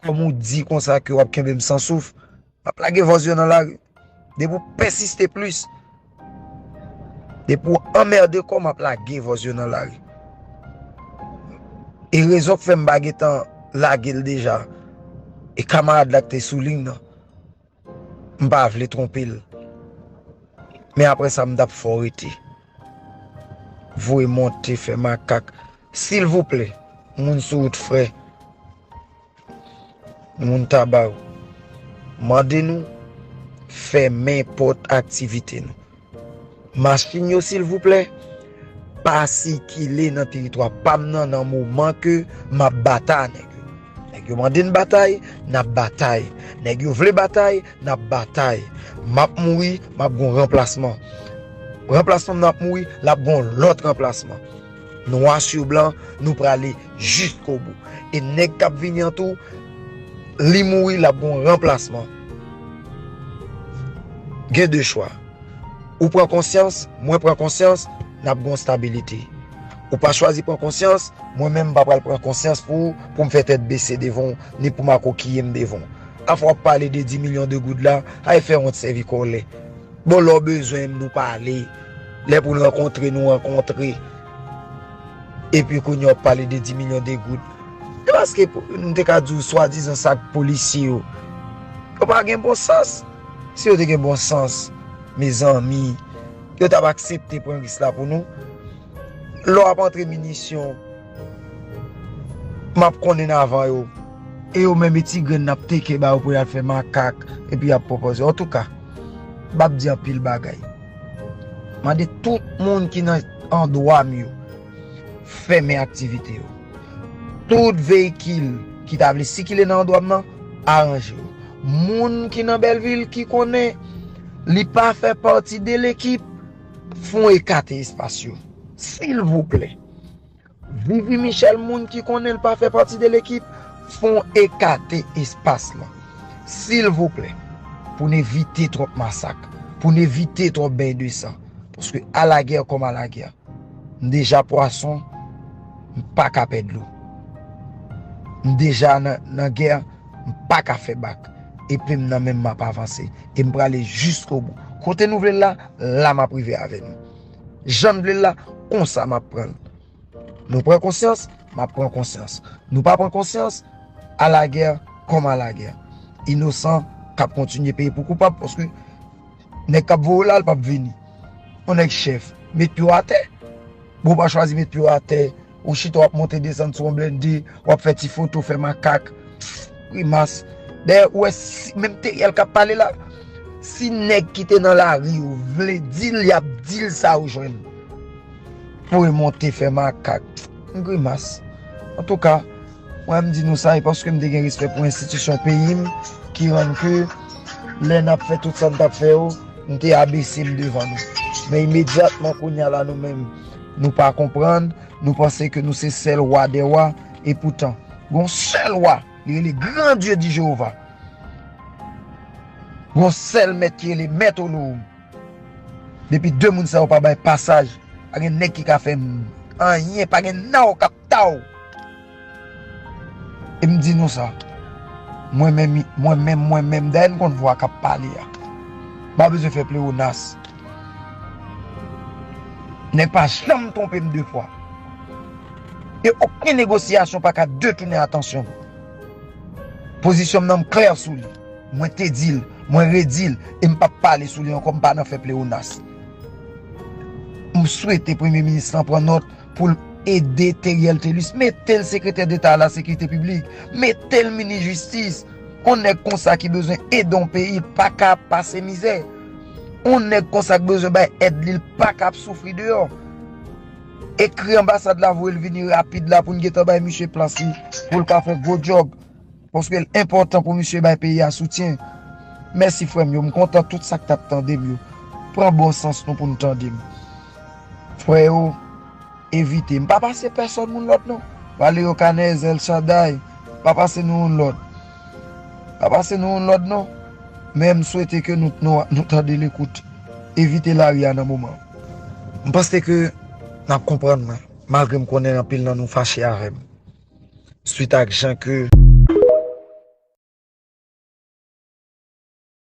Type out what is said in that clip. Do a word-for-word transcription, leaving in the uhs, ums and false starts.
kòm ou di konsa ke w ap kenbe m san souf, m ap lage vòz yo nan lari. Depi w pèsiste plis, depi w anmède kò w, m ap lage vòz yo nan lari. E rezon k fè m pa gentan lage l deja, e kamarad la k te sou liy nan, m pa vle twonpe l. Men apre sa, m t ap fè w rete. Voye monte, fè makak. Silvouplè, moun sou wout frè, moun Taba yo, mande nou fèmen pòt aktivite nou. Machin yo, silvouplè, pa sikile nan teritwa pa m nan, nan moman ke m ap batay ak nèg yo. Nèg yo mande n batay, n ap batay. Nèg yo vle batay, n ap batay. M ap mouri, m ap gon ranplasman. Ranplasman m nan ap mouri, l ap gon lòt ranplasman. Nwa sou blan, nou prale jiskobou. E nèg k ap vini an tou, li mouri, l ap gon ranplasman. Gen de chwa. Ou pran konsyans, mwen pran konsyans, n ap gon stabilite. Ou pa chwazi pran konsyans, mwen menm m pa pral pran konsyans pou ou, pou m fè tèt bese devan w, ni pou m akokiye m devan w. Afè w ap pale de dis milyon de goud la, ay fè wont sèvi kòlè. Bon, lè w bezwen m, nou pale. Lè pou n rankontre, nou rankontre. Epi kounye a w ap pale de dis milyon de goud. E paske pou, nou te ka di w swadizan sa k polisye yo. Yo pa gen bon sans. Si yo te gen bon sans, mezanmi, yo t ap aksepte pran risk la pou nou. Lè w ap antre minisyon, m ap konnen avan yo. E yo menm e ti grenn n ap teke ba yo pou y al fè makak, epi y ap pwopoze. Antouka, m ap di anpil bagay. Mande tout moun ki nan andwa m yo, fèmen aktivite yo. Tout veyikil ki ta vle sikile nan andwa m nan, aranje yo. Moun ki nan Bèlvil ki konnen li pa fè pati de lekip, fè w ekate espas yo. Silvouplè. Vivi Michel, moun ki konnen l pa fè pati de lekip, fè w ekate espas lan. Silvouplè. Pou n evite twòp masak. Pou n evite twòp beny de san. Paske alagè kòm alagè. M deja pwason, m pa ka pè dlo. M deja nan, nan gè, m pa ka fè bak. Epe m nan men m, m ap avanse. E m prale jiskobou. Kote nou vle l la, la m ap rive avè nou. Jan n vle l la, konsa m ap pran l. Nou pran konsyans, m ap pran konsyans. Nou pa pran konsyans, alagè kòm alagè. Inosan k ap kontinye peye pou koupab, paske nèg k ap voye w la, l p ap vini. Yon nèg chèf, met pye w atè. Bon, w pa chwazi met pye w atè, ou chita w ap monte desann sou yon blende, w ap fè ti foto, fè makak. Grimas. Dayè, ou wè, si, menm Teriel k ap pale la, si nèg ki te nan lari yo vle di l, y ap di l sa yo jwenn. Pou remonte fè makak. M grimas. Antouka, mwen m di nou sa, e paske m te gen respè pou enstitisyon peyi m, ki rann ke lè n ap fè tout sa n t ap fè yo, m te abese m devan nou. Men imedyatman kounye a la, nou menm, nou pa konprann, nou panse ke nou se sèl wa dè wa, e poutan, gon sèl wa, li rele Gran Dye di Jewova. Gon sèl mèt ki rele Mèt Olohoum. Depi de moun sa yo pa bay pasaj, pa gen nèg ki ka fè m anyen, pa gen naw k ap taw. E m di nou sa, mwen menm, mwen menm, mwen menm, dayè n konn vwa k ap pale a. M pa bezwen fè plewonas. Nèg pa janm twonpe m de fwa. E okenn negosyasyon pa ka detounen atansyon m. Pozisyon m nan, m klè sou li. Mwen te di l, mwen redi l, e m p ap pale sou li ankò, m pa nan fè plewonas. M swete Premye Minis lan pran nòt pou l ede Teriel Thelus, mete l sekretè deta a la sekirite piblik, mete l minis jistis. Yon nèg konsa ki bezwen ede yon peyi, l pa ka ap pase mizè. Yon nèg konsa k bezwen bay èd li, l pa ka ap soufri deyò. Ekri anbasad la, voye l vini rapid la pou n gentan bay misye plas li, pou l ka fè gwo djòb. Paske l enpòtan pou misye bay peyi a soutyen. Mèsi, frè m yo, m kontan tout sa k t ap tande m yo. Pran bon sans nou pou n tande m. Frè yo, evite. M pa pase pèsòn moun lòd non. Valerio Canez, El Shaddai, pa pase nou youn lòd. Pa pase nou youn lòd non. Men m swete ke nou, nou, nou tande lekout. Evite lari a nan moman. M panse ke n ap konprann mwen, malgre m konnen anpil nan nou fache avè m. Swit ak jan ke